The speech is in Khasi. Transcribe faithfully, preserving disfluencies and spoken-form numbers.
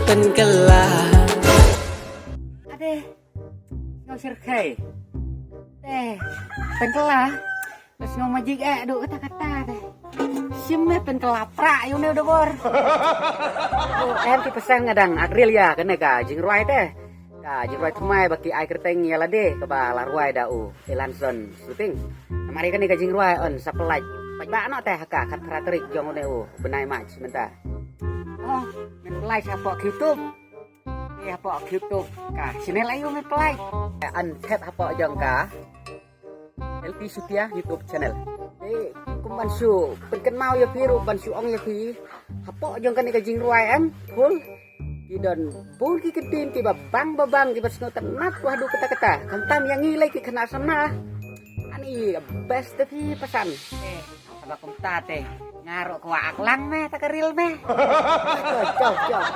Pynkylla. Ade. Ngau sirkhai. Te. Pynkylla. Pas ngau majik eh duk kata-kata te. Sim me pynkylla pra yu ne udah bor. Oh, em ki pesan ngadang akril ya kane ka jingrwai te. Ka jingrwai thymmai ba ki ai kyrteng ïa lade kaba la rwai da u Elanson Shooting. Namar ïa kane ka jingrwai yn sa pynlait. Pynbha noh te ha ka khatphra tarik jong une u bnai March mynta. Oh, men pynlait hapoh YouTube. Eh, hapoh YouTube ka channel aïu men pynlait. Yn thep hapoh jong ka L P Shutia YouTube channel. Eh, kum ban shu pynkynmaw ïa phi ruh ban shu ong ïa phi. Hapoh jong kane ka jingrwai em, full. Ki don bun ki kyntien kiba bang ba bang kiba sngewtynnat ba haduh katta katta. Khamtam ïa ngi lei ki khynnah samla. Ani best te phi pesan. Eh, haba kumta te. Nga ruh kwah aklang me ta ka reel me. Jauh, jauh, jauh.